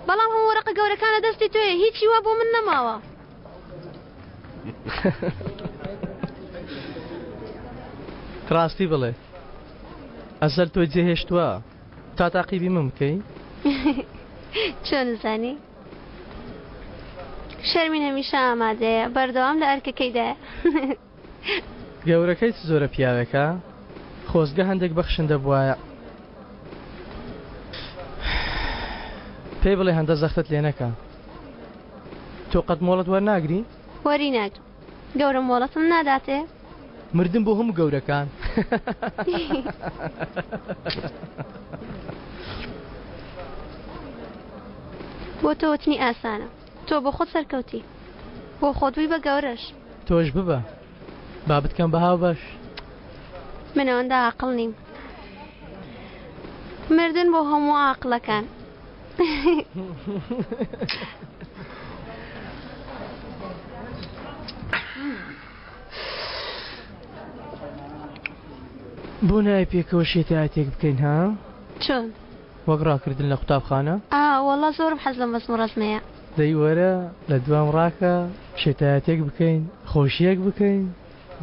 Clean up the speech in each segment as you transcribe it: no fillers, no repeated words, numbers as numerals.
بەڵام هەموو وەرەقە گەورەکان لە دەستی تۆیە هیچی وا بۆ من نەماوە. ڕاستی بڵێ ئەزەل تۆی جێهێشتووە تا تاقیبی من بکەی؟ چۆن زانی؟ شەرمین هەمیشە ئامادەیە بەردەوام لە ئەرکەکەیدایە. گەورەکەی چ جۆرە پیاوێکە؟ خۆزگە هەندێک بەخشندە بوایە. پێی بڵێ هەندە زەختت لێ نەکا. تۆ قەت مۆڵەت وەرناگری؟ وەری ناگرم. گەورەم مۆڵەتم ناداتێ؟ مردن بۆ هەموو گەورەکان. بۆ تۆ وتنی ئاسانە. تۆ بۆ خۆت سەرکەوتی. بۆ خۆت بووی بە گەورەش. تۆش ببە. با بتکەم بە هاوبەش. من ئەوەندە عاقڵ نیم. مردن بۆ هەموو عاقڵەکان. بۆ نایە پێکەوە شێتایەتێک بکەین ها؟ چۆن؟ وەک ڕاکردن لە قوتابخانە؟ ئا وەڵا زۆرم حەز لەم بەزم و ڕەزمەیە. دەی وەرە لە دوام ڕاکە شێتایەتێک بکەین خۆشیەک بکەین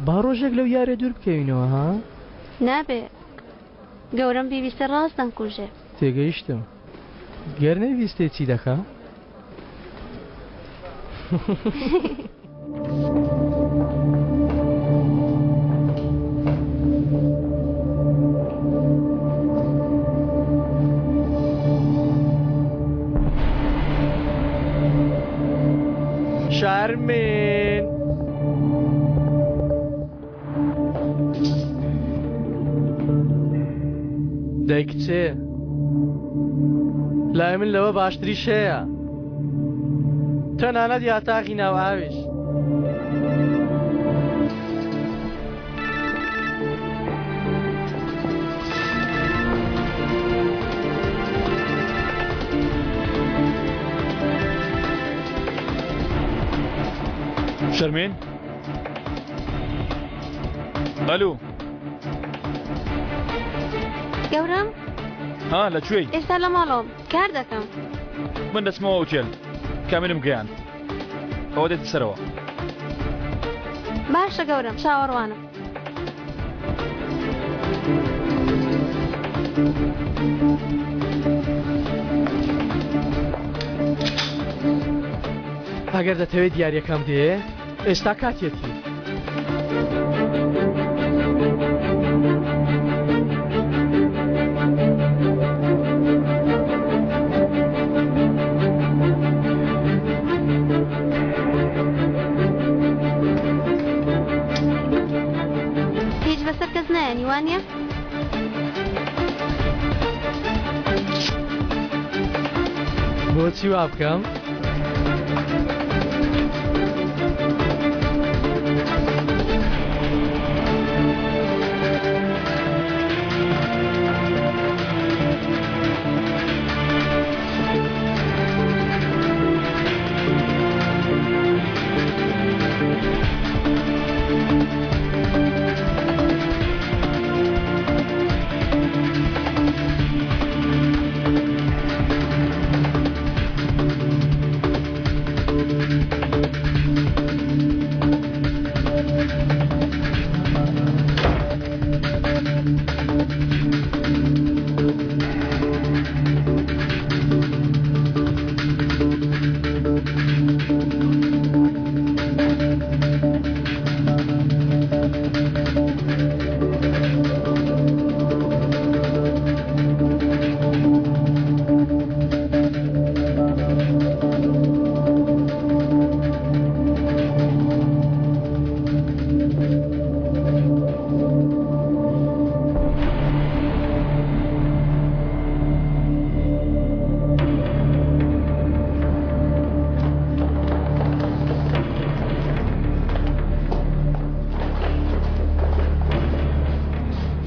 با ڕۆژێک لەو یارە دوور بکەوینەوە ها؟ نابێ گەورەم بیبیستێ ڕاست دەمکوژێ. تێگەیشتم گەر نەیبیستێ چی دەکا؟ شەرمین. دەی کچێ لای من لەوە باشتریش هەیە تەنانەت یاتاغی ناو ئاویش. شەرمین ئەلو گەورەم ها لە کوێی ئێستا لە ماڵەوەم کار دەکەم من دەچمەوە ئوتێل کاملم گەیاند ئەوە دێتە سەرەوە باشە گەورەم چاوەڕوانم ئەگەر دەتەوێت دیارەکەم دێ ئێستا کاتیەتی. هیچ بەسەر کەس نایەنی وانە؟ بۆچی وا بکەم؟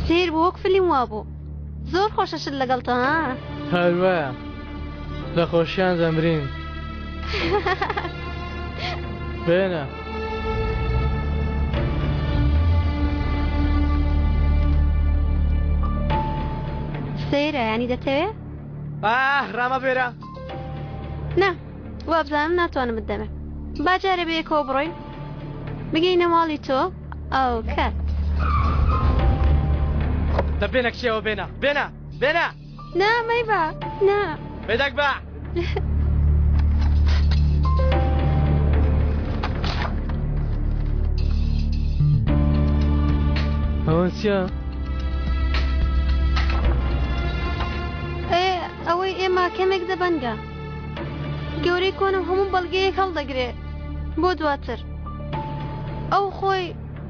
سیر بوو وەک فلیم وابوو زۆر خۆشە شت لەگەڵ تۆ ها هەر وایە لە خۆشیان دەمرین بێنە. سەیرە ینی دەتەوێ؟ ئاه ڕامەبێرە. نا وابزانم ناتوانم بتدەمێ. با جارێ بەیەکەوە بڕۆین بگەینە ماڵی تۆ ئەو کات. دە بێنە کچێوە بێنە بێنە بێنە. نا مەیبە نا. بێدەنگ بە. ئەوە چییە؟ ئێ ئەوەی ئێمە کەمێک دەبەنگە. گەورەی کۆنم هەموو بەڵگەیەک هەڵدەگرێ بۆ دواتر. ئەو خۆی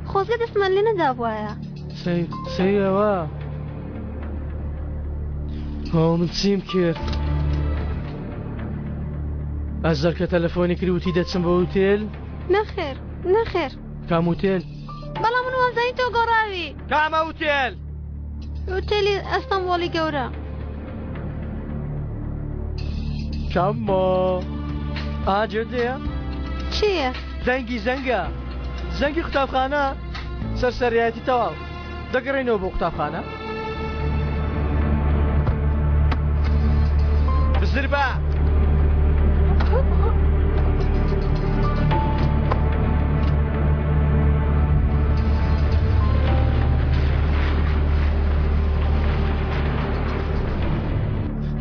خۆزگە دەستمان لێ نەدابوایە. سەیر سەیر ئەوە ئەوە من چیم کرد؟ ئەزەر کە تەلەفۆنی کرد وتی دەچم بۆ ئوتێل؟ نەخێر نەخێر. کام ئوتێل؟ بەڵام من وامزانی تۆ گۆڕاوی. کامە ئوتێل؟ ئوتێلی ئەستەنبۆڵی گەورە. کامۆ ئا جێدەیە؟ چییە؟ دەنگی زەنگە زەنگی قوتابخانە سەرسەریایەتی تەواو دەگەڕێینەوە بۆ قوتابخانە. بزر بە.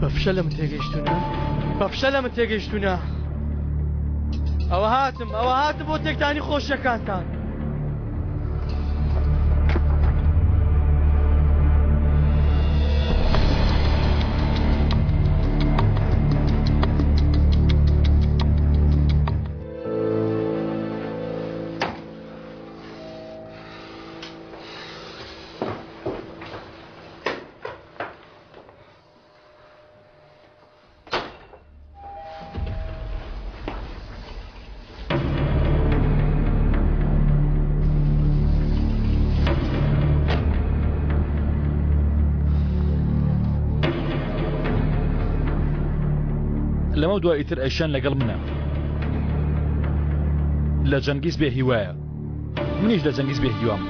بە فشە لە من تێگەیشتونە بە فشە لە من تێگەیشتونە ئەوە هاتم ئەوە هاتم بۆ تێکدانی خۆشیەکانتان. لەمە دوا ئیتر ئەیشان لەگەڵ منە لە جەنگیز بێ هیوایە منیش لە جەنگیز بێ هیوام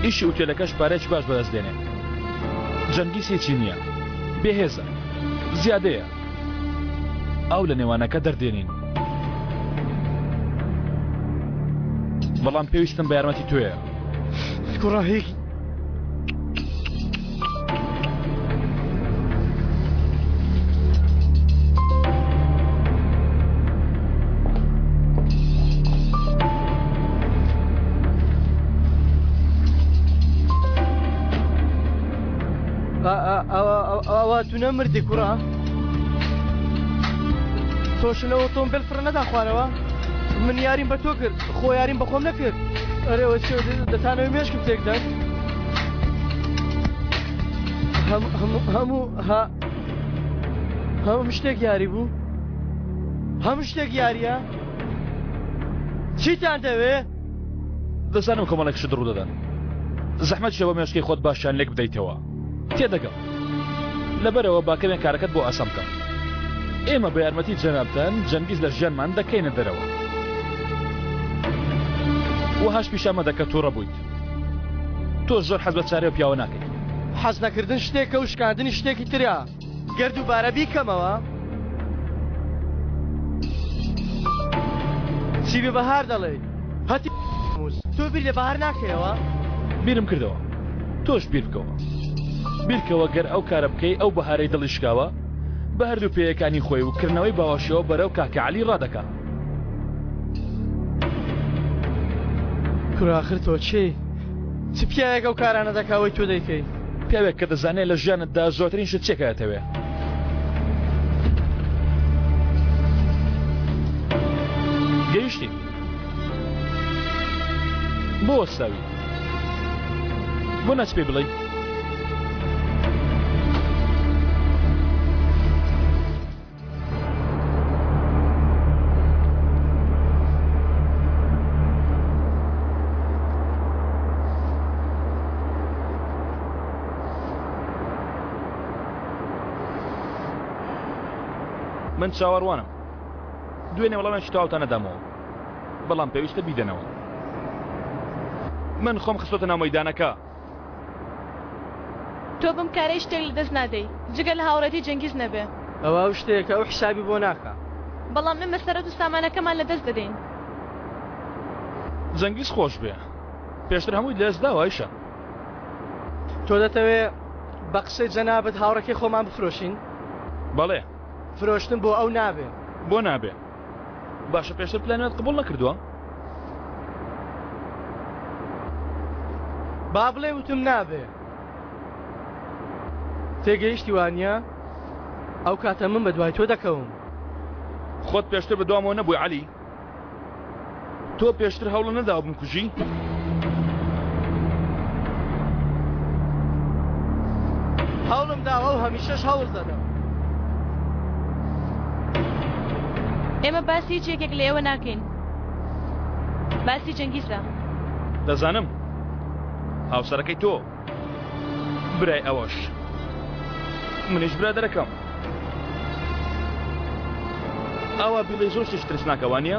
ئیشی ئوتێلەکەش پارێکی باش بەدەست دێنێ جەنگیز هیچی نییە بێهێزە زیادەیە ئاو لە نێوانەکە دەردێنین بەڵام پێویستم بە یارمەتی تۆیە کوڕە هیچ ئەوە تو نەمردی کوڕە تۆش لە ئۆتۆمبیل فڕ نەدا خوارەوە من یاریم بە تۆ کرد خۆ یاریم بە خۆم نەکرد ئەرێوە دەتانەوەی مێشکم تێکدەن هەموو هەموو شتێک یاری بوو هەموو شتێک یاریە چیتان دەوێ؟ دەزانم کۆمەڵێک شت ڕوودەدەن زەحمەت شەوە مێشکی خۆت باشیان لێک بدەیتەوە تێدەگەم لەبەرەوە با کەمێک کارەکەت بۆ ئاسان بکەم ئێمە بە یارمەتی جەنابتان جەنگیز لە ژیانمان دەکەینە دەرەوە وەهاش پیشان مەدە کە تووڕە بوویت تۆ زۆر حەز بە چارەی ئەو پیاوە ناکەیت. حەز نەکردن شتێکە و شکاندنی شتێکی ترە گەر دووبارە بیکەمەوە. چی بە بەهار دەڵێی هەتی موز تۆ بیر لە بەهار ناکەیەوە؟ بیرم کردەوە تۆش بیر بکەوە بیرکەوە گەر ئەو کارە بکەی ئەو بەهارەی دڵی شکاوە بە هەردوو پێیەکانی خۆی و کردنەوەی باوەشیەوە بەرەو کاکە عەلی ڕادەکا. کورە ئاخر تۆ کێی؟ چ پیاوێک ئەو کارانە دەکا وەی تۆ دەیکەی؟ پیاوێک کە دەزانێ لە ژیانتدا زۆرترین شت چیە کە ئەتەوێ. گەیشتین. بۆ وەستاوی؟ بۆ ناچی پێی بڵێی؟ من چاوەڕوانم دوێنێ وەڵامێکی تەواوتان نەدامەوە بەڵام پێویستە بیدەنەوە من خۆم خستۆتە ناو مەیدانەکە. تۆ بەم کارە هیچ شتێک لەدەست نادەی جگە لە هاوڕێتی جەنگیز نەبێ. ئەوە ئەو شتەیە کە ئەو حیسابی بۆ ناکا. بەڵام ئێمە سەرەت و سامانەکەمان لەدەست دەدەین. جەنگیز خۆش بێ پێشتر هەمووی لەدەست داوە ئایشە. تۆ دەتەوێ بە قسەی جەنابت هاوڕێکەی خۆمان بفرۆشین؟ بەڵێ. فرۆشتن بۆ ئەو نابێ. بۆ نابێ؟ باشە پێشتر پلانت قبوڵ نەکردووە؟ با بڵێ وتم نابێ. تێگەیشتی وانە؟ ئەو کاتە من بەدوای تۆ دەکەوم. خۆت پێشتر بەدوامەوە نەبووی عەلی؟ تۆ پێشتر هەوڵە نەداوە بمکوژی؟ هەوڵم داوە و هەمیشەش هەوڵ دەدەم. ئێمە باسی هیچ یەکێک لە ئێوە ناکەین. باسی جەنگیزە. دەزانم. هاوسەرەکەی تۆ. برای ئەوەش. منیش برادەرەکەم. ئاوا بیڵێ زۆر شتێکی ترسناکە وانە؟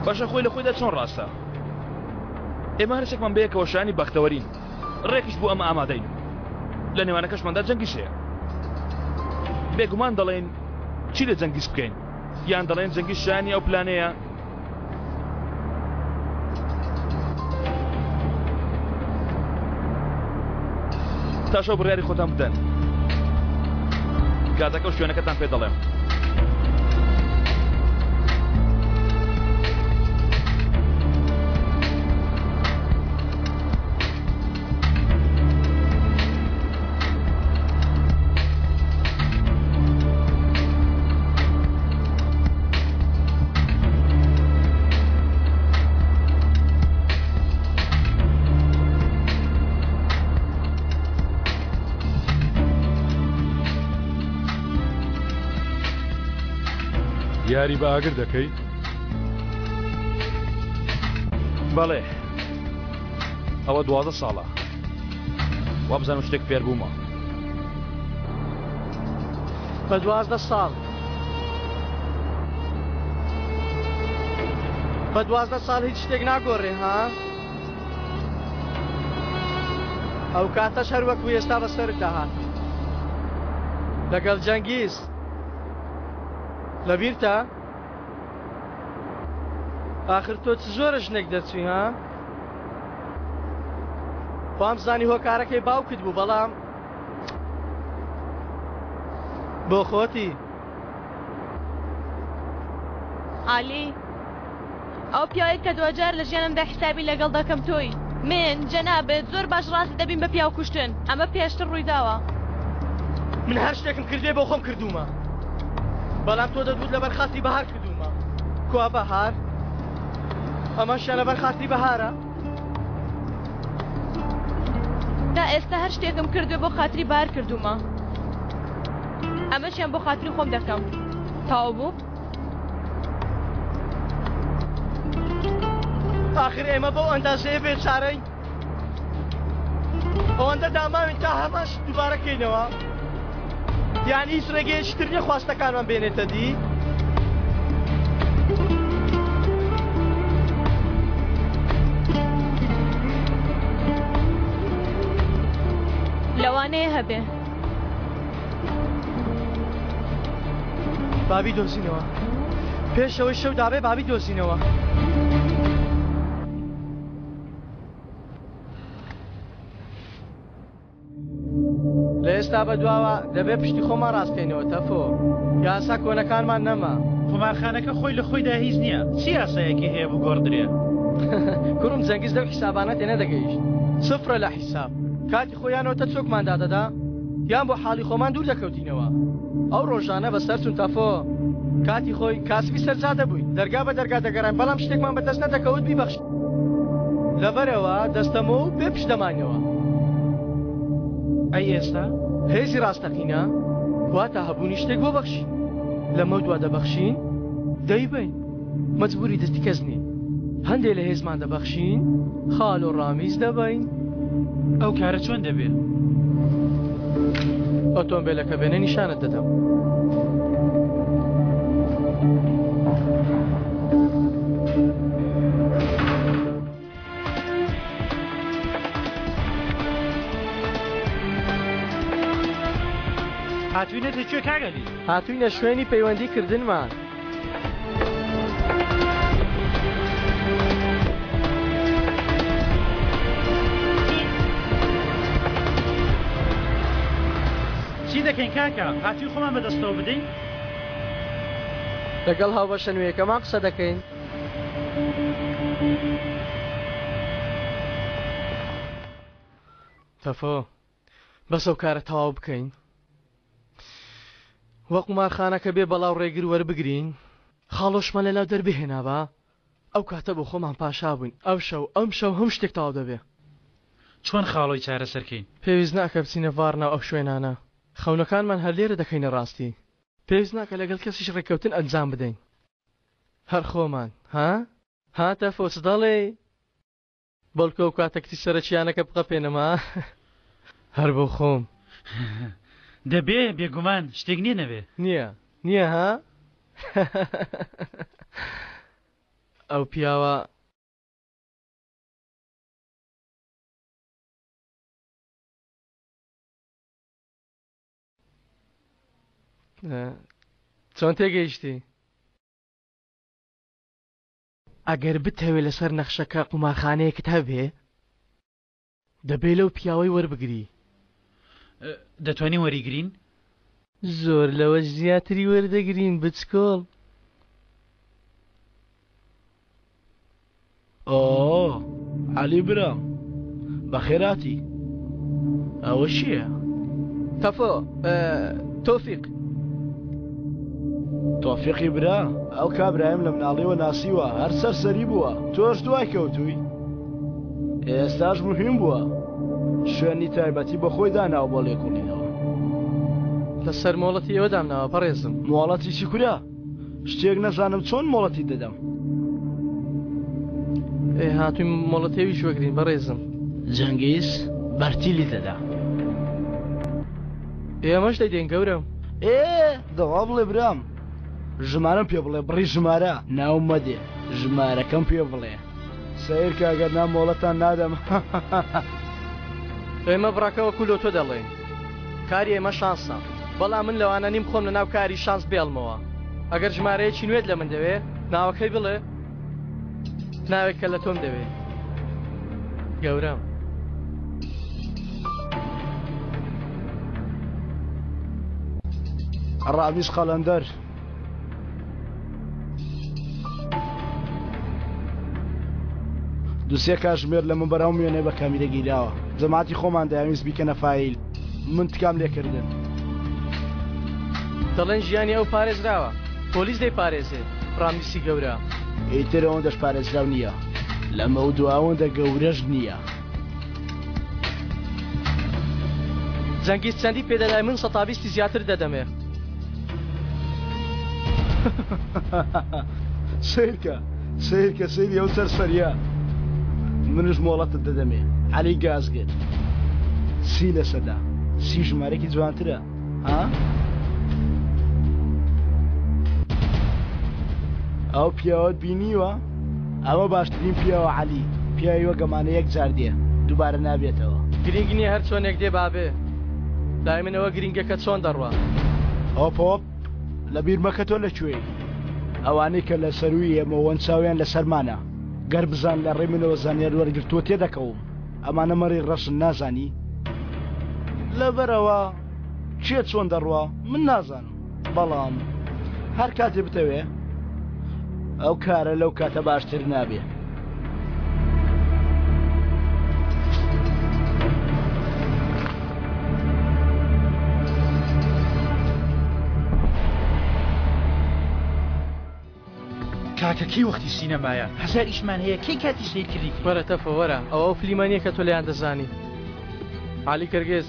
باشە خۆی لە خۆیدا چۆن ڕاستە ئێمە هەرسێکمان بەیەکەوە شانی بەختەوەرین ڕێکیش بۆ ئەمە ئامادەین لە نێوانەکەشماندا جەنگیش هەیە بێگومان دەڵێن چی لە جەنگیز بکەین یان دەڵێن جەنگیز شانی ئەو پلانەیە تا شەو بڕیاری خۆتان بدەن کاتەکە و شوێنەکەتان پێ دەڵێم. یاری بە ئاگر دەکەی؟ بەڵێ ئەوە دوازە ساڵە وابزانم شتێک فێر بوومە. بە 12 ساڵ بە 12 ساڵ هیچ شتێک ناگۆڕێ ها؟ ئەو کاتەش هەر وەکو ئێستا بەسەرت داهاتم لەگەڵ جەنگیز لەبیرتە؟ ئاخر تۆ چ زۆرە ژنێک دەرچووی ها؟ وامزانی هۆکارەکەی باوکت بوو بەڵام بۆ خۆتی. عالی ئەو پیاوەی کە دواجار لە ژیانمدا حیسابی لەگەڵ دەکەم تۆی. من، جەنابت، زۆر باش ڕازی دەبین بە پیاو کوشتن. ئەمە پێشتر ڕوویداوە. من هەر شتێکم کردبێ بۆ خۆم کردوومە. بەڵام تۆ دەتوت لەبەر خاتری بەهار کردوومە. کوا بەهار؟ ئەمەشیان لەبەر خاتری بەهارە؟ تا ئێستا هەر شتێکم کردوێ بۆ خاتری بەهار کردوومە. ئەمەشیان بۆ خاتری خۆم دەکەم. تەواو بوو؟ ئاخر ئێمە بەو ئەندازەیە بێچارەین ئەوەندە داماوین تا هەمان شت دووبارە کەینەوە یان هیچ ڕێگەیەکی تر نییە خواستەکانمان بێنێتە دی لەوانەیە هەبێ بابی دۆزینەوە پێش ئەوەی شەو دابێ بابی دۆزینەوە. لە ئێستا بە دواوە دەبێ پشتی خۆمان ڕاستکەینەوە تەفۆ یاسا کۆنەکانمان نەما. قومارخانەکە خۆی لە خۆیدا هیچ نییە چ یاسایەکی هەیە بگۆڕدرێ؟ کوڕم جەنگیز لەو حیسابانە تێنەدەگەیشت سفرە لە حیساب کاتی خۆ یان نۆتە چۆکمان دادەدا یان بۆ حاڵی خۆمان دوور دەکەوتینەوە. ئەو ڕۆژانە بەسەر چوون تەفۆ. کاتی خۆی کاسبی سەر جادە بووین، دەرگا بە دەرگا دەگەڕاین بەڵام شتێکمان بە دەست نەدەکەوت بیبەخشین. لەبەرئەوە دەستەمۆ و بێ پشت دەماینەوە. ئەی ئێستا؟ هێزی ڕاستەقینە واتە هەبوونی شتێک بۆ بەخشین. لەمەودوا دەبەخشین، دەیبەین. مەجبوری دەستی کەس نین. هەندێ لە هێزمان دەبەخشین، خاڵۆ ڕامیز دەبەین. ئەو کارە چۆن دەبێ؟ ئۆتۆمبێلەکە بێنە نیشانت دەدەم. هاتوینەتە کوێ کاک عەلی؟ هاتوینە شوێنی پەیوەندی کردنمان. چی دەکەین کاکە؟ هاتووی خۆمان بەدەستەوە بدەین؟ لەگەڵ هاوبەشە نوێیەکەمان قسە دەکەین. تەفۆ بەس ئەو کارە تەواو بکەین وە قومارخانەکە بێ بەڵاو ڕێگر وەربگرین خاڵۆشمان لەلاو دەربهێنابا ئەو کاتە بۆ خۆمان پاشا بووین ئەو شەو ئەم شەو هەموو شتێک تەواو دەبێ. چۆن خاڵۆی چارەسەر کەین؟ پێویست ناکا بچینە ڤارنا و ئەو شوێنانە خەونەکانمان هەر لێرە دەکەینە ڕاستی پێویست ناکا لەگەڵ کەسیش ڕێککەوتن ئەنجام بدەین هەر خۆمان ها؟ ها تەفۆ چ دەڵێی؟ بەڵکو ئەو کاتە کچی سەرەکییانەکە بقەپێنم ها هەر بۆ خۆم. دەبێ بێگومان شتێک نییە نەبێ. نییە نییە ها ئەو پیاوە. چۆن تێگەیشتی؟ ئەگەر بتەوێ لەسەر نەخشەکە قومارخانەیەکت هەبێ، دەبێ لەو پیاوەی وەربگری. دەتوانین وەریگرین؟ زۆر لەوەش زیاتری وەردەگرین بچکۆڵ. ئۆ عەلی برام بەخێرهاتی ئەوە چییە؟ تەفۆ تۆفیق. تۆفیقی برا ئەو کابرایم لە مناڵیەوە ناسیوە هەر سەرسەری بووە تۆش دوای کەوتووی ئێستاش مهم بووە شوێنی تایبەتی بە خۆی داناوە بۆ لێکۆڵینەوە. لەسەر مۆڵەتی ئێوە دامناوە بەڕێزم. مۆڵەتی چی کورە؟ شتێک نەزانم چۆن مۆڵەتی دەدەم. ئێ هاتووین مۆڵەتی ئەویش وەگرین بەڕێزم. جەنگیز بەرتیلی دەدا. ئێمەش دەیدەین گەورەم. ئێ دەوا بڵێ برام. ژمارەم پێ بڵێ بڕی ژمارە ناوم مەدێ ژمارەکەم پێ بڵێ. سەیرکە ئەگەر نا مۆڵەتان نادەم. ئێمە بڕەکە وەکو لۆتۆ دەڵێین کاری ئێمە شانسە بەڵام من لەوانە نیم خۆم لەناو کاری شانس بێڵمەوە ئەگەر ژمارەیەکی نوێت لە من دەوێ ناوەکەی بڵێ ناوێک کە لە تۆم دەوێ گەورەم. ڕامیز قەلەندەر. دوسێ کاژمێر لەمەوبەر ئەم وێنەیە بە کامیرە گیراوە جەماعەتی خۆمان دەیانویست بیکەنە فایل من تکام لێکردن. دەڵێن ژیانی ئەو پارێزراوە پۆلیس دەیپارێزێ ڕامیسی گەورە. ئیتر ئەوەندەش پارێزراو نییە لەمەودوا ئەوەندە گەورەش نییە. جەنگیز چەندی پێدەدای من سەتا بیستی زیاتر دەدەمێ. سەیرکە سەیرکە سەیری ئەو سەرسەریە منش مۆڵەتت دەدەمێ عەلی گازگر سی لەسەدا سی ژمارەکی جوانترە ها ئەو پیاوەت بینیوە ئەوە باشترین پیاوە عەلی پیاوی وەک ئەمانە یەک جار دێ دووبارە نابێتەوە. گرینگ نیە هەر چۆنێک دێ با بێ لای من ئەوە گرینگە کە چۆن دەڕوا. هۆپ هۆپ لەبیر مەکە تۆ لە کوێی ئەوانەی کە لە سەرووی ئێمەوەن چاویان لەسەرمانە گەر بزان لە ڕێی منەوە زانیاری وەرگرتووە تێدەکەوم ئەمانە مەڕی ڕەشن نازانی لەبەرئەوە کێ چۆن دەڕوا من نازانم بەڵام هەر کاتێ بتەوێ ئەو کارە لەو کاتە باشتر نابێ. کاکە کەی وەختی سینەمایە هەزار ئیشمان هەیە کەی کاتی سەیرکردنی فیلم؟ وەرە تەفۆ وەرە ئەوە ئەو فلیمە نیە کە تۆ لێیان دەزانی عەلی کەرگز.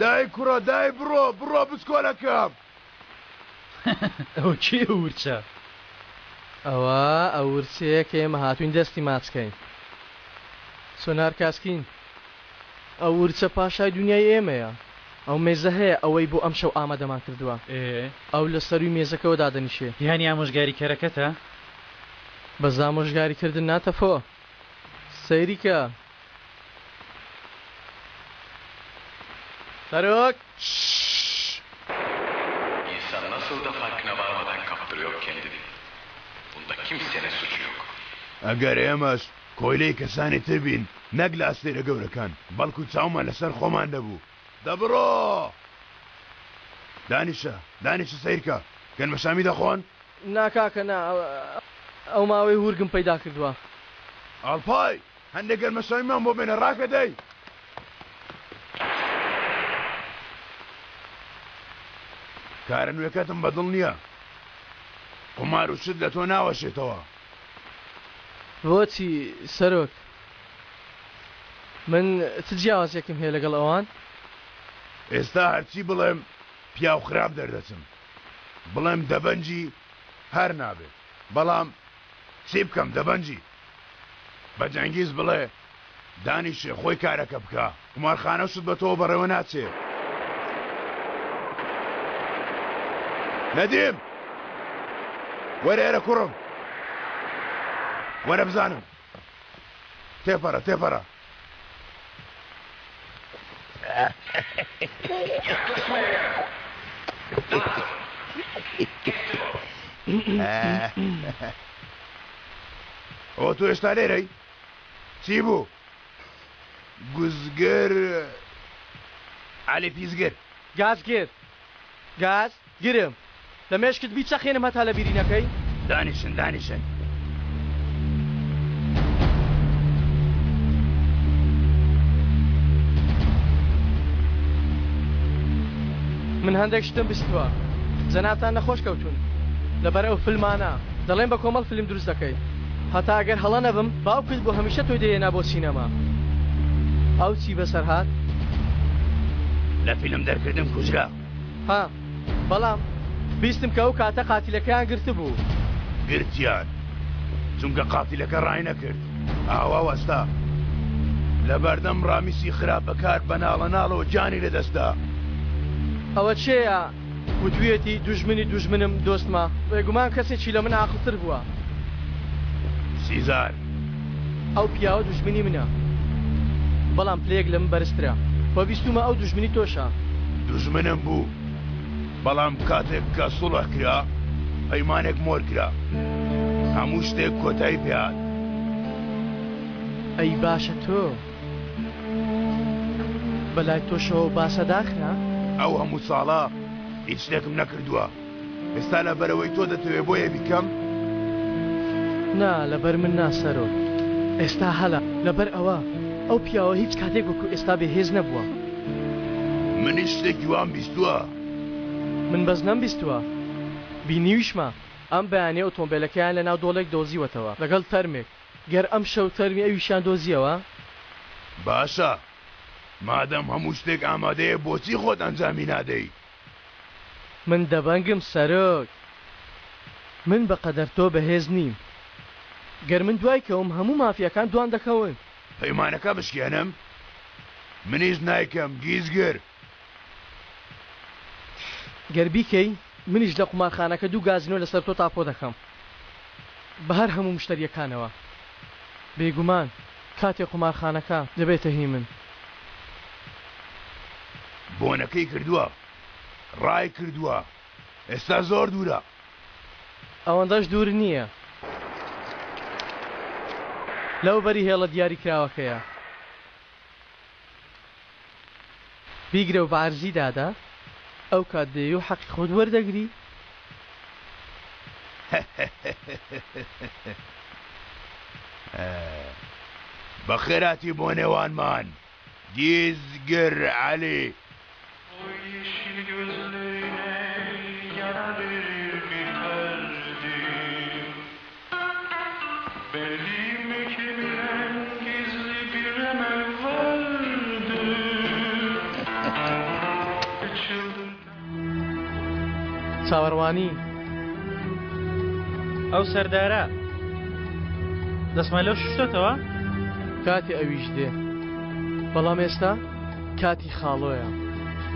دای کوڕە دای بڕۆ بڕۆ بچکۆلەکەم. ئەوە کێیە ئەو ورچە؟ ئەوە ئەو ورچەیە کە ئێمە هاتووین دەستی ماچ کەین. سۆنار کاسکین، ئەو ورچە پاشای دونیای ئێمەیە. ئەو مێزە هەیە ئەوەی بۆ ئەمشەو ئامادەمان کردووە. ئێ. ئەو لە سەرووی مێزەکەوە دادەنیشێ. یانی ئامۆژگاریکەرەکەتە؟ بەس ئامۆژگاریکردن نا تەفۆ. سەیری کە. سەرۆک! İnsan nasıl da farkına varmadan kaptırıyor kendini. Bunda kimsenin suçu yok. ئەگەر ئێمەش کۆیلەی کەسانی تر بین نەک لە ئەستێرە گەورەکان بەڵکو چاومان لەسەر خۆمان دەبوو. دە بڕۆ دانیشە دانیشە سەیرکە گەنمەشامی دەخۆن؟ نا کاکە نا ئەو ماوەی هورگم پەیدا کردووە. ئاڵپای هەندێک گەنمەشامیمان بۆ بێنە ڕاکە دەی. کارە نوێکەتم بەدڵ نییە قومار و شت لە تۆ ناوەشێتەوە. بۆچی سەرۆک؟ من چ جیاوازیەکم هەیە لەگەڵ ئەوان؟ ئێستا هەرچی بڵێم پیاو خراپ دەردەچم بڵێم دەبەنجی هەر نابێ بەڵام چی بکەم دەبەنجی بە جەنگیز بڵێ دانیشێ خۆی کارەکە بکا قومارخانە و شت بە تۆوە بەڕێوە ناچێ. نەدیم وەرە ئێرە کوڕم وەرە بزانم تێپەڕە تێپەڕە. ئەوە تۆ ئێستا لێرەی؟ چی بوو؟ گوزگر عەلی پیسگر. گازگر گاز گرم لە مێشکت بیچەقێنم هەتا لە بیری نەکەی. دانیشن دانیشن. من هەندێک شتم بیستووە جەنابتان نەخۆش کەوتوون لەبەر ئەو فلمانە دەڵێن بە کۆمەڵ فلم دروست دەکەی هەتا ئەگەر هەڵە نەبم باوکت بۆ هەمیشە تۆی دەهێنا بۆ سینەما ئەو چی بەسەر هات؟ لە فیلم دەرکردن کوژرا. ها بەڵام بیستم کە ئەو کاتە قاتیلەکەیان گرتبوو. گرتیان چونکە قاتیلەکە ڕاینەکرد ئاوا وەستا لەبەردەم ڕامیسی خراپەکار بە ناڵەناڵەوە گیانی لەدەستدا. ئەوە کێیە وتویەتی دوژمنی دوژمنم دۆستمە؟ بێگومان کەسێکی لە من عاقڵتر بووە. سیزار. ئەو پیاوە دوژمنی منە بەڵام پلەیەک لە من بەرزترە وە بیستومە ئەو دوژمنی تۆشە. دوژمنم بوو بەڵام کاتێک کە سوڵح کرا پەیمانێک مۆر کرا هەموو شتێک کۆتایی پێهات. ئەی باشە تۆ بەلای تۆشەوە باسە داخرا؟ ئەو هەموو ساڵە هیچ شتێکم نەکردووە ئێستا لەبەرئەوەی تۆ دەتەوێ بۆیە بیکەم؟ نا لەبەر من نا سەرۆک ئێستا هەلە لەبەر ئەوە ئەو پیاوە هیچ کاتێک وەکو ئێستا بێ هێز نەبووە. منیش شتێکی وام بیستووە. من بەس نەمبیستووە بینیویشمە ئەم بەیانیە ئۆتۆمبێلەکەیان لەناو دۆڵێک دۆزیوەتەوە لەگەڵ تەرمێک گەر ئەمشەو تەرمی ئەویشیان دۆزیەوە. باشە مادەم هەموو شتێک ئامادەیە بۆچی خۆت ئەنجامی نادەی؟ من دەبەنگم سەرۆک. من بەقەدەر تۆ بەهێز نیم. گەر من دوای کەوم هەموو مافیاکان دوان دەکەون. پەیمانەکە بشکێنم؟ منیش نایکەم گیزگر. گەر بیکەی منیش لە قومارخانەکە دوو گازینۆ لەسەر تۆ تاپۆ دەکەم بە هەر هەموو مشتەریەکانەوە. بێگومان کاتێ قومارخانەکە دەبێتە هی من. بۆنەکەی کردووە ڕای کردووە ئێستا زۆر دوورە. ئەوەندەش دوور نییە. لەو بەری هێڵە دیاریکراوەکەیە. بیگرە و بە عەرزی دادە، ئەو کات دێی و حەقی خۆت وەردەگری. بەخێرهاتی بۆ نێوانمان گیزگر عەلی. چاوەڕوانی. ئەو سەردارە دەستمان لەو شوشتۆتەوە؟ کاتی ئەویش دێ بەڵام ئێستا کاتی خاڵۆیە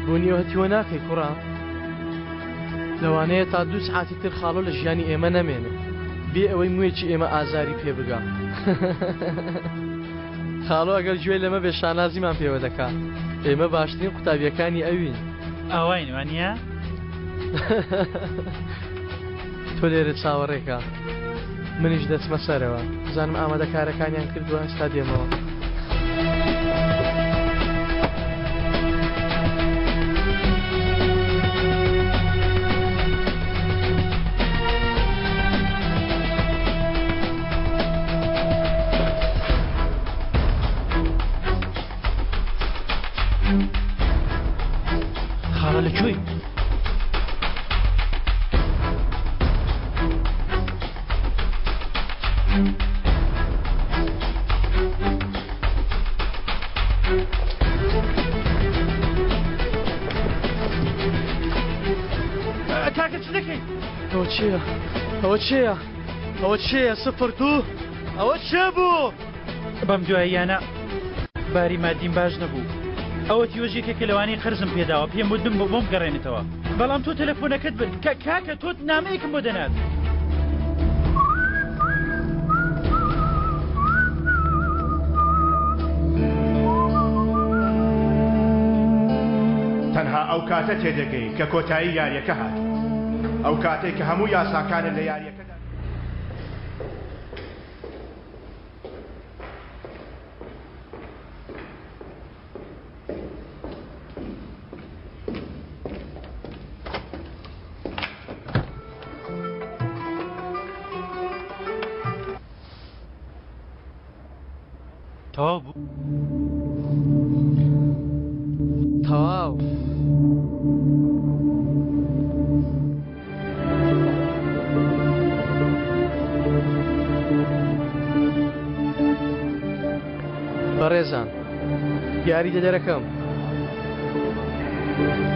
بۆ نیوە هەتیوە ناکەی کوڕە؟ لەوانەیە تا دوو سعاتی تر خاڵۆ لە ژیانی ئێمە نەمێنێت بێ ئەوەی موویەکی ئێمە ئازاری پێ بگا. خاڵۆ ئەگەر گوێی لەمە بێ شانازیمان پێوە دەکا. ئێمە باشترین قوتابییەکانی ئەوین. ئاواین وانییە؟ تۆ لێرە چاوەڕێکە منیش دەچمە سەرەوە بزانم ئامادەکارەکانیان کردووە ئێستا دێمەوە. خاڵە لە کوێی؟ کاکە چ دەکەی؟ ئەوە چییە؟ ئەوە چییە؟ ئەوە چییە؟ 02 ئەوە چێ بوو؟ بەم دواییانە باری مادیم باش نەبوو. ئەوە تیۆش یەکێکە لەوانەی قەرزم پێداوە پێم وتم بۆ بۆم گەڕێنێتەوە بەڵام تۆ تەلەفۆنەکەت برد کە کاکە تۆ نامەیەکم بۆ دەنارد. تەنها ئەو کاتە تێدەگەی کە کۆتایی یاریەکە هات ئەو کاتەی کە هەموو یاساکانت لە یاریەکەدا. تەواو بوو؟ تەواو. بەڕێزان یاریدەدەرەکەم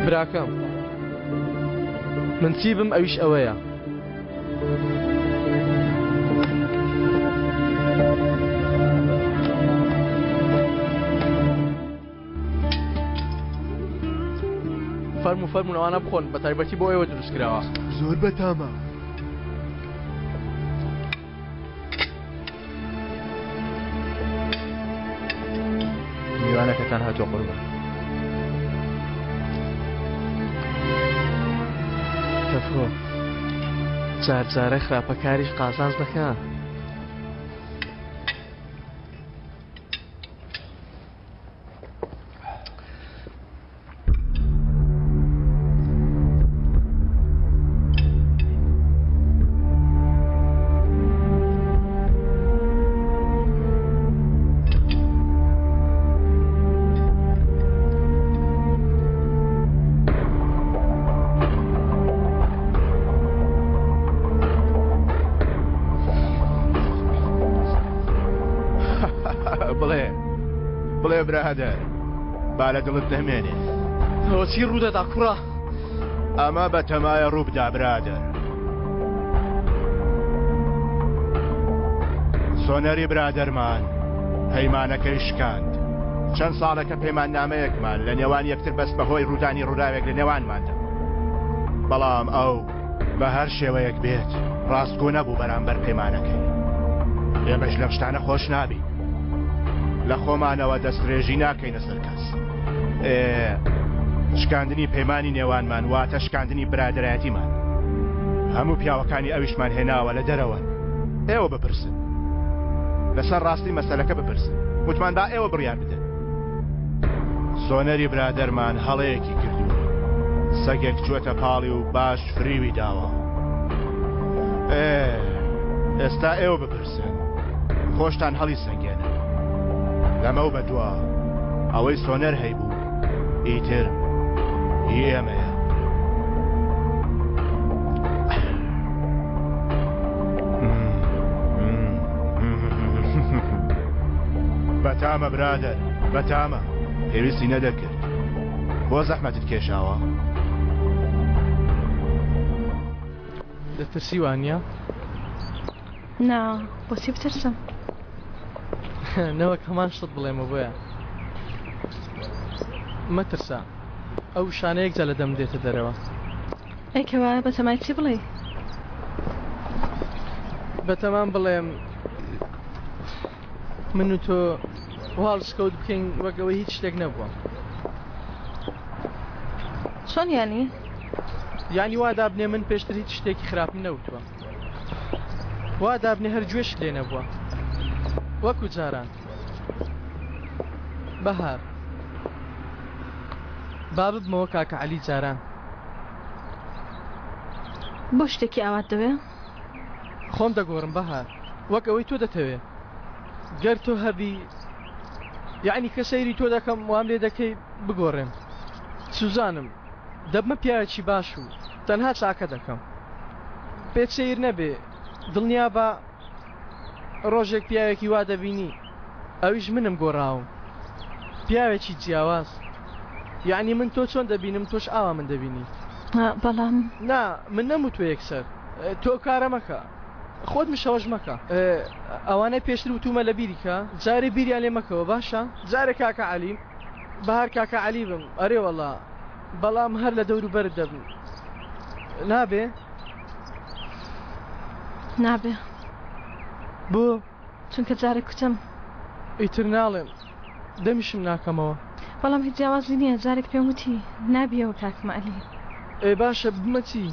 براکەم من چی بم ئەویش ئەوەیە. فەرموو فەرموون ئەوانە بخۆن بە تایبەتی بۆ ئێوە دروست کراوە. زۆر بەتامە. میوانەکەتان هاتووە قوربان. تەفۆ جار جارە خراپەکاریش قازانج دەکا. بڵێ بڵێ برادەر با لە دڵت نەمێنێ. ئەوە چی ڕوودەدا کوڕە؟ ئەمە بە تەمایە ڕووبدا برادەر. سۆنەری برادەرمان پەیمانەکەی شکاند. چەند ساڵێکە پەیماننامەیەکمان لە نێوان یەکتر بەست بەهۆی ڕوودانی ڕووداوێک لە نێوانماندا. بەڵام ئەو بە هەر شێوەیەک بێت ڕاستگۆ نەبوو بەرامبەر پەیمانەکەی. ئێمەش لەم شتانە خۆش نابین. لە خۆمانەوە دەستدرێژی ناکەینە سەر کەس. ئێ شکاندنی پەیمانی نێوانمان واتە شکاندنی برادەرایەتیمان. هەموو پیاوەکانی ئەویشمان هێناوە لە دەرەوەن. ئێوە بپرسن. لەسەر ڕاستی مەسەلەکە بپرسن. وتمان با ئێوە بڕیار بدەن. سۆنەری برادەرمان هەڵەیەکی کردووە. سەگێک چووەتە پاڵی و باش فریوی داوە. ئێ ئێستا ئێوە بپرسن. خۆشتان هەڵی سەنگێنن. لەمەو بەدوا ئەوەی سۆنەر هەیبوو ئیتر هی ئێمەیە. بەتامە برادەر بەتامە پێویستی نەدەکرد بۆ زەحمەتت کێشاوە؟ دەترسی وانییە؟ نا بۆچی بترسم؟ نەوەک هەمان شتت بڵێمەوە بۆیە. مەترسە ئەو وشانە یەکجار لە دەمم دێتە دەرەوە. ئەی کەوایە بەتەمای چی بڵێی؟ بەتەمام بڵێم من و تۆ. و هەڵسکەوت بکەین وەک ئەوەی هیچ شتێک نەبووە. چۆن یانی؟ یانی وا دابنێ من پێشتر هیچ شتێکی خراپم نەوتووە. وا دابنێ هەر گوێشت لێ نەبووە. وەکو جاران. بەهار. با ببمەوە کاکە عەلی جاران. بۆ شتێکی ئاوات دەوێ؟ خۆم دەگۆڕم بەهار. وەک ئەوەی تۆ دەتەوێ. گەر تۆ هەبی یەعنی کە سەیری تۆ دەکەم وام لێ دەکەی بگۆڕێم. سوزانم دەبمە پیاوێکی باش و تەنها چاکە دەکەم. پێت سەیر نەبێ دڵنیابە ڕۆژێک پیاوێکی وا دەبینی ئەویش منم گۆڕاوم. پیاوێکی جیاواز. یەعنی من تۆ چۆن دەبینم تۆش ئاوا من دەبینی. بەڵام. نا من نەموتوە یەکسەر تۆ ئەو کارە مەکە. خۆت مشەوەش مەکە. ئەوانەی پێشتر وتومە لە بیری کە. جارێ بیریان لێ مەکەوە باشە. جارێ کاکە عەلی بەهار کاکە عەلی بم ئەرێ وەڵا بەڵام هەر لە دەورو بەرت دەبم نابێ؟ نابێ. بۆ؟ چونکە جارێک کوتم. ئیتر ناڵێم دەمیشم ناکەمەوە. بەڵام هیچ جیاوازی نییە جارێک پێم وتی نابیەوە کاکم عەلی. ئێ باشە بمە چی؟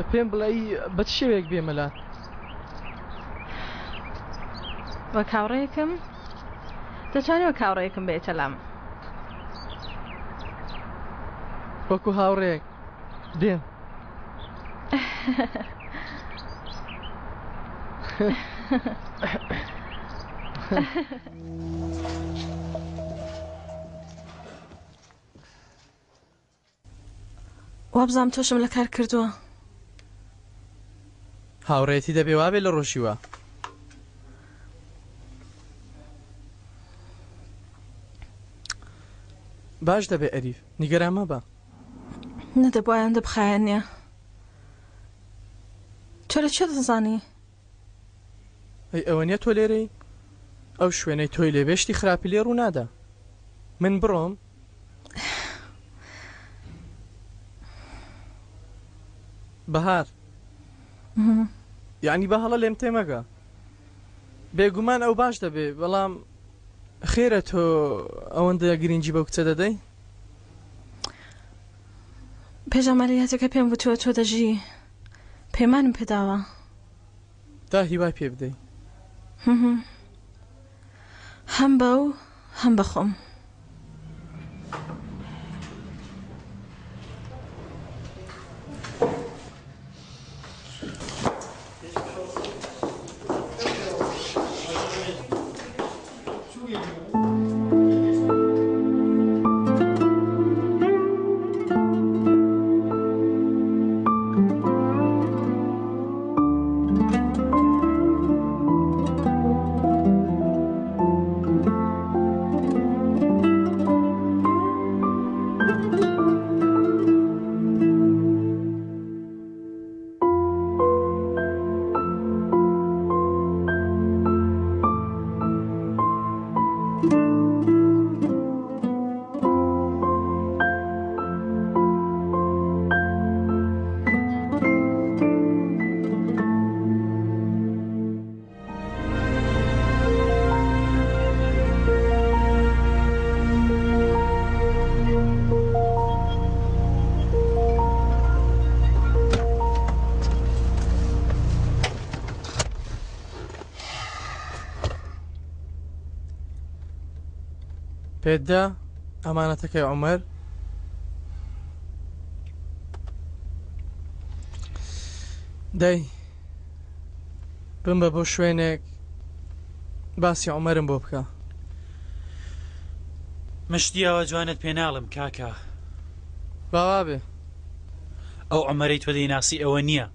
پێم بڵێ ئەی بە چ شێوەیەک بێمە لات؟ وەک هاوڕێیەکم دەتوانی وەک هاوڕێیەکم بێیتە لام. وەکو هاوڕێیەک دێم. وابزانم تۆشم لە کار کردووە. هاوڕێیەتی دەبێ وابێ لە ڕۆژی وا. باش دەبێ ئەریف نیگەران مەبە. نەدەبوایە ئەندە بخایەنیە. تۆ لە کوێ دەزانی؟ ئەی ئەوە نیە تۆ لێرەی؟ ئەو شوێنەی تۆی لێبێ شتی خراپی لێ ڕوو نادا. من بڕۆم؟ بەهار یعنی بە هەڵە لێم تێمەگە بێگومان ئەو باش دەبێ بەڵام خێرە تۆ ئەوەندە گرنگی بەو کچە دەدەی؟ پێش عەمەلیاتەکە پێم وتووە تۆ دەژی پەیمانم پێداوە. تا هیوای پێ بدەی. هەم بەو هەم بە خۆم. پێتدا ئەمانەتەکەی عومەر دەی بمبە بۆ شوێنێک باسی عومەرم بۆ بکە. من شتی ئاوا جوانت پێ ناڵێم کاکە. با وابێ. ئەو عومەرەی تۆ دەیناسی ئەوە نییە.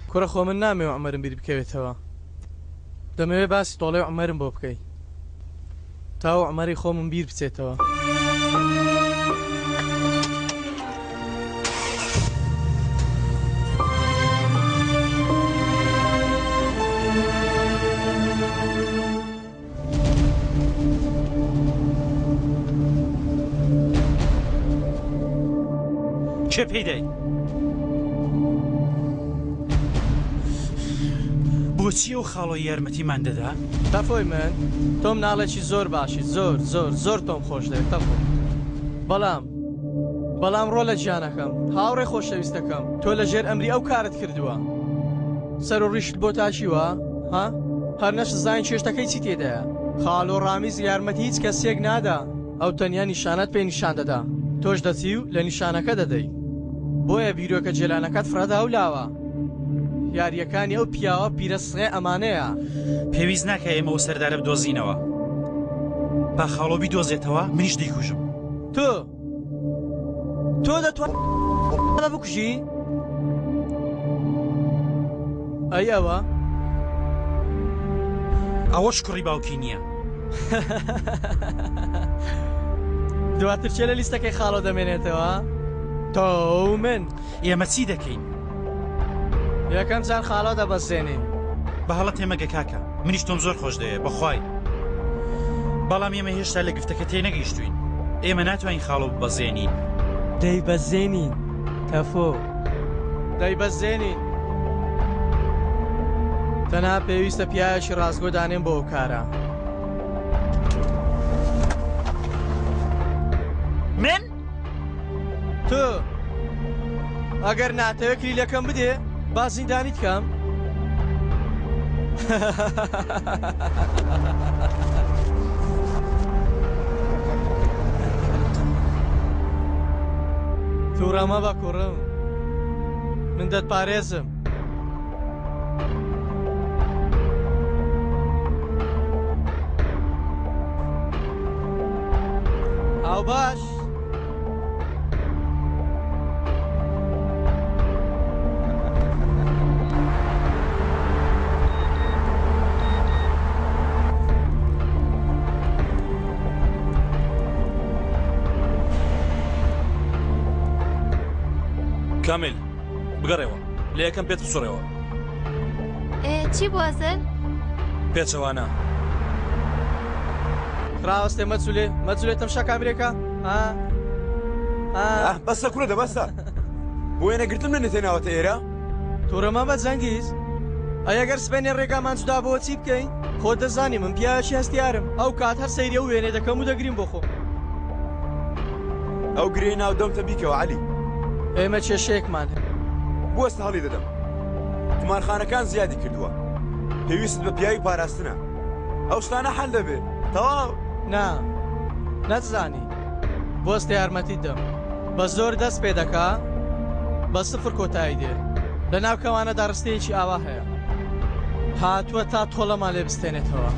کوڕە خۆ من نامەوێ عومەرم بیر بکەوێتەوە. دەمەوێ باسی تۆڵەی عومەرم بۆ بکەی. تا ئەو عومەرەی خۆمم بیر بچێتەوە. کێ پێی دای؟ بۆچی ئەو خاڵۆی یارمەتیمان دەدا؟ تەفۆی من تۆ مناڵێکی زۆر باشی زۆر زۆر زۆر تۆم خۆش دەوێت تەفۆ بەڵام بەڵام ڕۆلە گیانەکەم هاوڕێ خۆشەویستەکەم تۆ لە ژێر ئەمری ئەو کارت کردووە سەر و ڕیشت بۆ تاشیوە ها هەر نەشت زانین چێشتەکەی چی تێدایە خاڵۆ ڕامیز یارمەتی هیچ کەسێک نادا ئەو تەنیا نیشانەت پێ نیشان دەدا تۆش دەچی و لە نیشانەکە دەدەی بۆیە بیرۆکە جێلانەکەت فڕەدا و لاوە یارییەکانی ئەو پیاوە پیرە سڕێ ئەمانەیە. پێویست ناکا ئێمە ئەو سەردارە بدۆزینەوە. با خاڵۆ بیدۆزێتەوە، منیش دەیکوژم. تۆ تۆ دەتوانی بکوژی؟ ئەی ئەوە؟ ئەوەش کوڕی باوکی نییە. دواتر چێ لە لیستەکەی خاڵۆ دەمێنێتەوە؟ تۆ و من. ئێمە چی دەکەین؟ یەکەم جار خاڵۆ دەبەزێنین. بە هەڵە تێمەگە کاکە، منیش تۆم زۆر خۆش دەوێ بەخوای. بەڵام ئێمە هێشتا لە گفتەکە تێنەگەیشتووین. ئێمە ناتوانین خاڵۆ ببەزێنین. دەیبەزێنین تەفۆ. دەیبەزێنین. تەنها پێویستە پیاوێکی ڕاستگۆ دانێم بۆ ئەو کارە. من؟ تۆ ئەگەر ناتەوێت کلیلەکەم بدێ با زیندانیت کەم. تووڕە مەبە کوڕم من دەتپارێزم. هاوباش کامیل بگەڕێوە لە یەکەم پێت بسڕێەوە چی بوو ئەزەل؟ پێچەوانە. ڕاوەستێ مەجولێ مەجولێ تەمشا کامرێکە بەسە کوڕە دە بەسە بۆ وێنەگرتن منت هێناوەتە ئێرە تووڕە مەبە جەنگیز ئەی ئەگەر سبەینێ ڕێگامان جودا بۆ چی بکەین خۆت دەزانی من پیاوێکی هەستیارم ئەو کات هەر سەیری ئەو وێنەی دەکەم و دەگریم بۆ خۆم ئەو گرێی ناو دەمتە بیکەوە عەلی ئێمە کێشەیەکمان هەیە بوەستە هەڵی دەدەم قومارخانەکان زیادی کردووە پێویستت بە پیاوی پاراستنە ئەو شتانە حەل دەبێ تەواو. نا نەتزانی بوەستە یارمەتیت دەم بە زۆر دەست پێ دەکا بە سفر کۆتایی دێ لە ناو کەوانەدا ڕستەیەکی ئاوا هەیە هاتووە تا تۆڵەمان لێ بستێنێتەوە.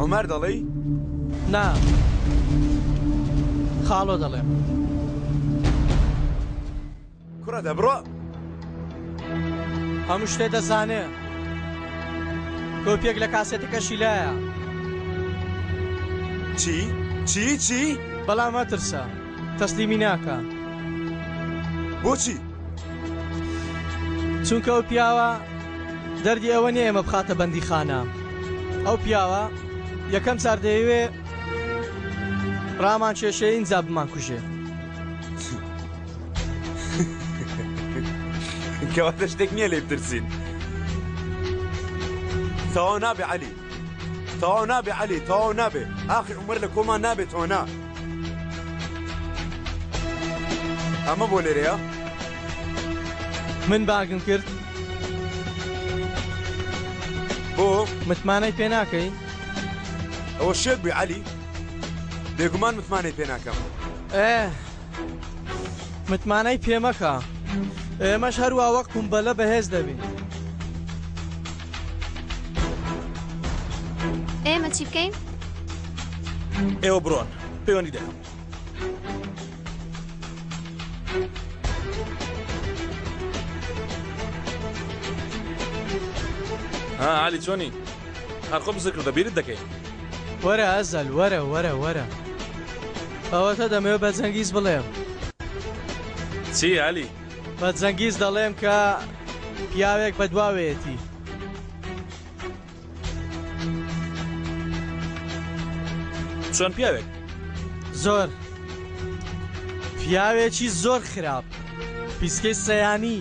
عومەر دەڵێی؟ نا خاڵۆ دەڵێم. کوڕە دە بڕۆ. هەموو شتێ دەزانێ. کۆپیەک لە کاسێتەکەشی لایە. چی؟ چی؟ چی؟ بەڵام مەترسە تەسلیمی ناکا. بۆچی؟ چونکە ئەو پیاوە دەردی ئەوە نییە ئێمە بخاتە بەندیخانە. ئەو پیاوە یەکەم جار دەیەوێ ڕامان کێشێ ئینجا بمانکوژێ. کەواتە شتێک نییە لێی بترسین. تەواو نابێ عەلی. تەواو نابێ عەلی، تەواو نابێ. ئاخر عومەر لە کۆمان نابێتەوە نا. ئەمە بۆ لێرەیە؟ من بانگم کرد. بۆ؟ متمانەی پێ ناکەی؟ ئەوە شێت بووی عەلی؟ بێگومان متمانەی پێ ناکەم. ئێ متمانەی پێ مەکە. ئێمەش هەروا وەک قومبەلە بەهێز دەبین. ئێمە چی بکەین؟ ئێوە بڕۆن پەیوەندی دەکەم. ها عەلی چۆنی؟ هەر خۆم زکردە بیرت دەکەی. وەرە ئەزەل وەرە وەرە وەرە ئەوەتە دەمەوێت بە جەنگیز بڵێم. چی عەلی؟ بە جەنگیز دەڵێم کە پیاوێک بەدواوەیەتی. چۆن پیاوێک؟ زۆر پیاوێکی زۆر خراپ. پیسکەی سەیانی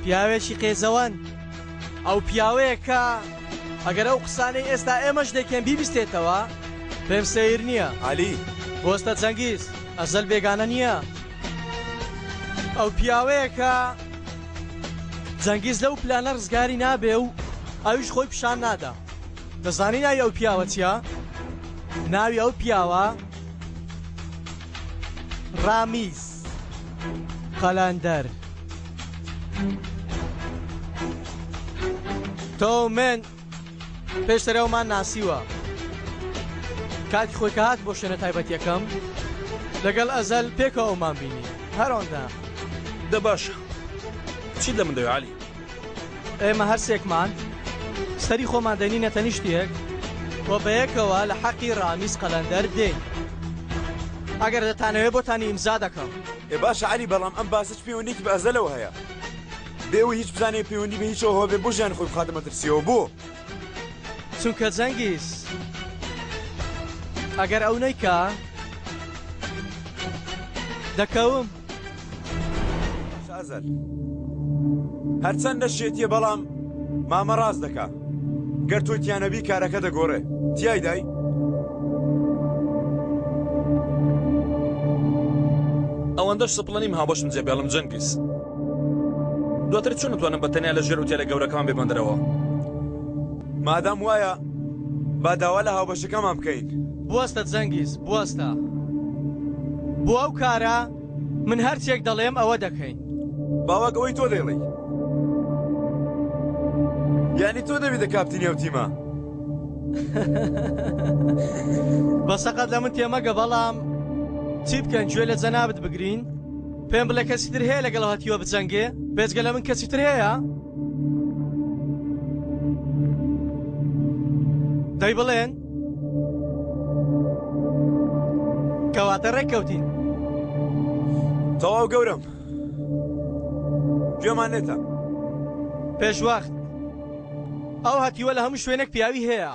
پیاوێکی قێزەوەن. ئەو پیاوەیە کە ئەگەر ئەو قسانەی ئێستا ئێمەش دەیکەین بیبیستێتەوە پێم سەیر نییە. عەلی. بوەستە جەنگیز، ئەزەل بێگانە نییە. ئەو پیاوەیە کە جەنگیز لەو پلانە ڕزگاری نابێ و ئەویش خۆی پیشان نادا. دەزانی ناوی ئەو پیاوە چییە؟ ناوی ئەو پیاوە ڕامیز قەلەندەر. تۆ و من پێشتر ئەومان ناسیوە. کاتی خۆی کە هات بۆ شوێنە تایبەتیەکەم لەگەڵ ئەزەل پێکەوە ئەومان بینی. هەر ئەوەندە. دە باشە چیت لە من دەوێ عەلی؟ ئێمە هەرسێکمان سەری خۆمان دەنینە تەنیشت یەک و بەیەکەوە لە حەقی ڕامیز قەلەندەر دێین. ئەگەر دەتانەوێ بۆتانی ئیمزا دەکەم. ئێ باشە عەلی بەڵام ئەم باسە چ پەیوەندیەکی بە ئەزەلەوە هەیە؟ بێ ئەوەی هیچ بزانێ پەیوەندی بە هیچەوە هەبێ بۆ ژیانی خۆی بخاتە مەترسیەوە بۆ؟ چونکە جەنگیز ئەگەر ئەو نەیکا دەکەوم. باشە ئەزەل هەرچەندە شێتیە بەڵام مامە ڕاست دەکا گەر تۆی تیانەبی کارەکە دەگۆڕێ تیایدای؟ ئەوەندەش سپڵە نیم هاوبەشم جێ بێڵم جەنگیز. دواتر چۆن ئەتوانم بە تەنیا لە ژێر ئوتێلە گەورەکەمان بێمە دەرەوە؟ مادام وایە با داوا لە هاوبەشەکەمان بکەین. بوەستە جەنگیز بوەستە. بۆ ئەو کارە من هەرچێک دەڵێم ئەوە دەکەین. با وەک ئەوەی تۆ دەیڵێی. یانی تۆ دەبیتە کاپتنی ئەو تیمە؟ بە سەقەت لە من تێمەگە بەڵام چی بکەن گوێ لە جەنابت بگرین؟ پێم بڵێ کەسی تر هەیە لەگەڵ هەتیوە بجەنگێ؟ بێجگە لە من کەسی تر هەیە؟ دەی بڵێن کەواتە ڕێککەوتین. تەواو گەورەم گوێمان لێتە. پێشوەخت ئەو هەتیوە لە هەموو شوێنێک پیاوی هەیە.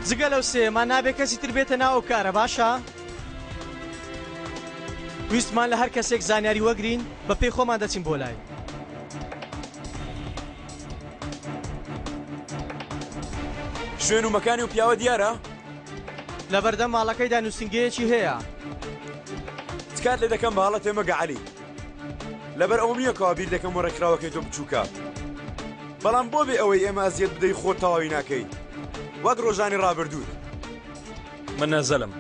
جگە لەو سێیەمان نابێ کەسی تر بێتە ناو ئەو کارە باشە؟ ویستمان لە هەر کەسێک زانیاری وەگرین بە پێی خۆمان دەچین بۆ لای. شوێن و مەکانی و پیاوە دیارە؟ لەبەردەم ماڵەکەیدا نووسینگەیەکی هەیە. تکات لێ دەکەم بە هەڵە تێمەگە عەلی. لەبەر ئەوەم نییە کەوا بیر دەکەم و ڕێکخراوەکەی تۆ بچووکە. بەڵام بۆ بێ ئەوەی ئێمە ئەزیەت بدەی خۆت تەواوی ناکەی وەک ڕۆژانی ڕابردووت. من نەزەلم.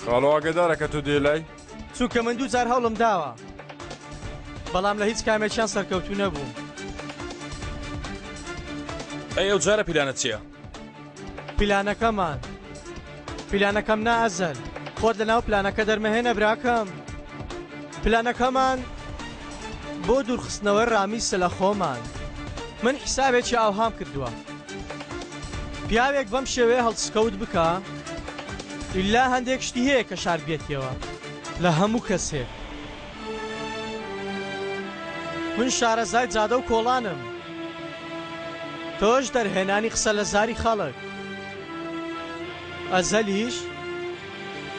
خاڵۆ ئاگەدارە کە تۆ دێی لای؟ چونکە من دووجار هەوڵم داوە بەڵام لە هیچ کامێکیان سەرکەوتوو نەبووم. ئەی ئەو جارە پیلانت چییە؟ پیلانەکەمان پیلانەکەم نا ئەزەل خۆت لەناو پلانەکە دەرمەهێنە براکەم پلانەکەمان بۆ دوورخستنەوەی ڕامیسە لە خۆمان من حیسابێکی ئاوهام کردووە پیاوێک بەم شێوەیە هەڵسکەوت بکە ئیلا هەندێک شتی هەیە کە شاردبێتیەوە لە هەموو کەسێک من شارەزای جادە و کۆڵانم تۆش دەرهێنانی قسە لە زاری خەڵک ئەزەلیش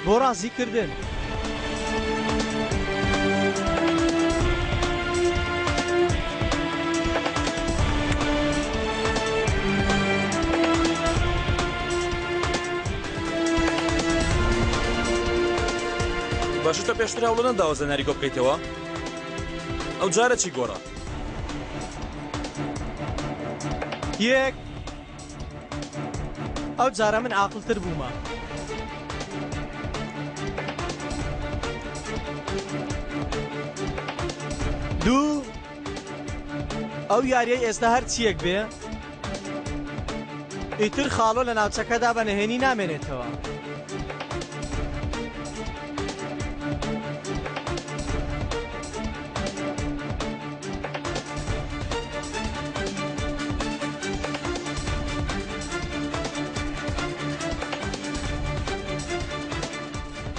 بۆ ڕازی کردن. باشە تۆ پێشتر هەوڵە نەداوە زانیاری کۆ بکەیتەوە؟ ئەو جارە چی گۆڕا؟ یەک ئەو جارە من عاقڵتر بوومە. دوو ئەو یاریەی ئێستا هەر چیەک بێ ئیتر خاڵۆ لە ناوچەکەدا بە نهێنی نامێنێتەوە.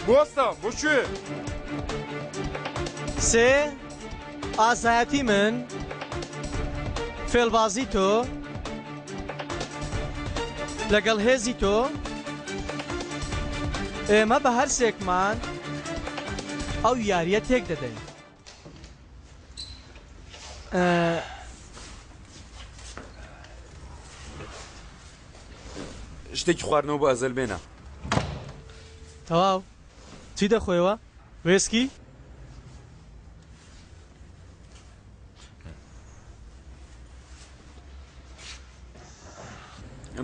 بوەستە، بۆ کوێ؟ سێ، ئازایەتی من، فێڵبازی تۆ، لەگەڵ هێزی تۆ، ئێمە بە هەرسێکمان ئەو یارییە تێک دەدەین. شتێکی خواردنەوە بۆ ئەزەل بێنە. تەواو چی دەخۆیەوە؟ وێسکی؟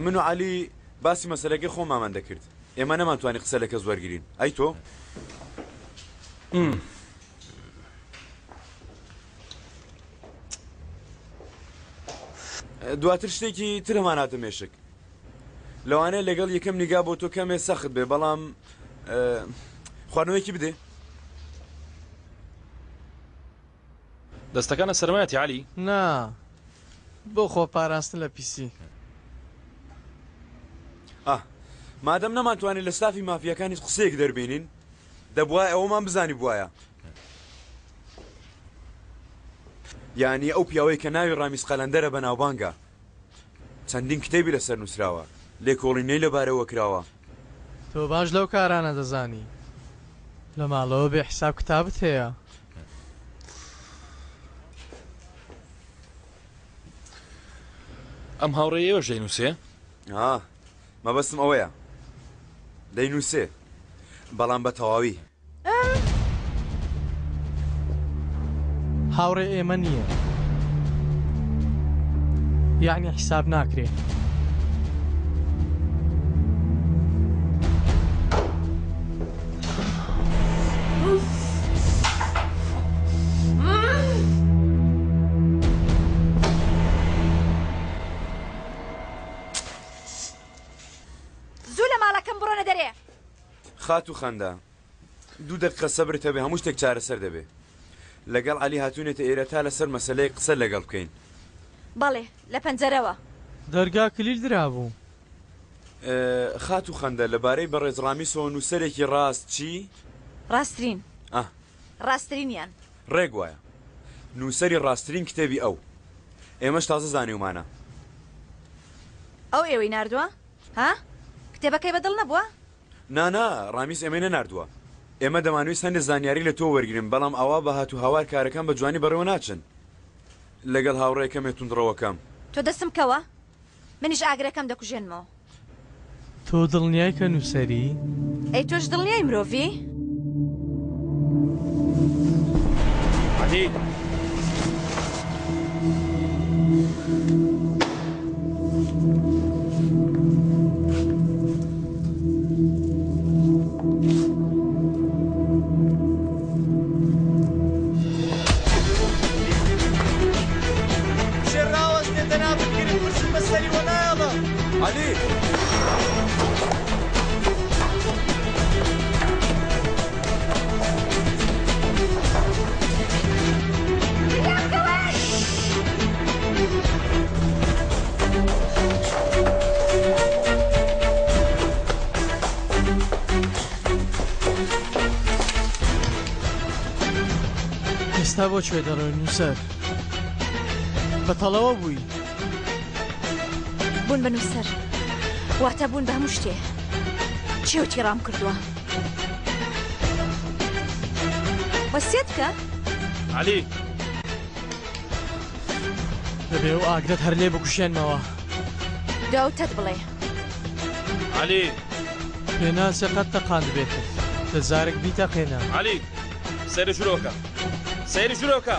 من و عەلی باسی مەسەلەکەی خۆمامان دەکرد. ئێمە نەمانتوانی قسە لە کەس وەرگرین. ئەی تۆ؟ دواتر شتێکی ترمان هاتە مێشک. لەوانەیە لەگەڵ یەکەم نیگا بۆ تۆ کەمێ سەخت بێ بەڵام خواردنەوەیەکی بدێ. دەستەکانە سەرمایەتی عەلی؟ نا بۆ خۆ پاراستن لە پیسی. ئاه مادەم نەمانتوانی لە ستافی مافیاکان هیچ قسەیەک دەربێنین دەبوایە ئەوەمان بزانیبوایە. یانی ئەو پیاوەی کە ناوی ڕامیز قەلەندەرە بەناوبانگە. چەندین کتێبی لەسەر نووسراوە، لێکۆڵینەی لەبارەوە کراوە. تۆ باش لەو کارانە دەزانی. لە ماڵەوە بێ حیساب کتابت هەیە. ئەم هاوڕێی ئێوەش دەینووسێ؟ ئا، مەبەستم ئەوەیە دەینووسێ، بەڵام بە تەواوی. هاوڕێ ئێمە نییە یەعنی حیساب ناکرێ. زوو لە ماڵەکەم بڕۆنە دەرێ. خاتوو خەندە دوو دەقیقە سەبرت هەبێ هەموو شتێک چارەسەر دەبێ. لەگەڵ عەلی هاتووینەتە ئێرە تا لەسەر مەسەلەیەک قسە لەگەڵ بکەین. بەڵێ، لە پەنجەرەوە. دەرگا کلیل درابوو. خاتوو خەندە، لەبارەی بەڕێز ڕامیسەوە نووسەرێکی ڕاست چی؟ ڕاستترین. ئاه. ڕاستترینیان. ڕێک وایە. نووسەری ڕاستترین کتێبی ئەو. ئێمەش تازە زانیومانە. ئەو ئێوەی ناردووە؟ ها؟ کتێبەکەی بە دڵ نەبووە؟ نا نا ڕامیز ئێمەی نەناردووە. ئێمە دەمانویست هەندێ زانیاری لە تۆ وەرگرین بەڵام ئاوا بە هات و هاوار کارەکان بە جوانی بەڕێوە ناچن. لەگەڵ هاوڕێ کەمێ توندڕەوەکەم. تۆ دەستم کەوە منیش ئاگرەکەم دەکوژێنمەوە. تۆ دڵنیای کە نووسەری؟ ئەی تۆش دڵنیای مرۆڤی؟ عەلی. عەلی. ئێستا بۆ کوێ دەڕۆی نووسەر؟ بە تەڵەوە بووی. بوون بە نووسەر واتە بوون بە هەموو شتێ. چێوتی ڕام کردووە. وەسیەت بکە. عەلی. دەبێ ئەو ئاگرەت هەر لێ بکوژێنمەوە. داوتەت بڵێ. عەلی. پێناچێ قەت تەقاندبێتت. دە جارێک بیتەقێنە. عەلی. سەیری ژوورەوە کە. سەیری ژوورەوە کە.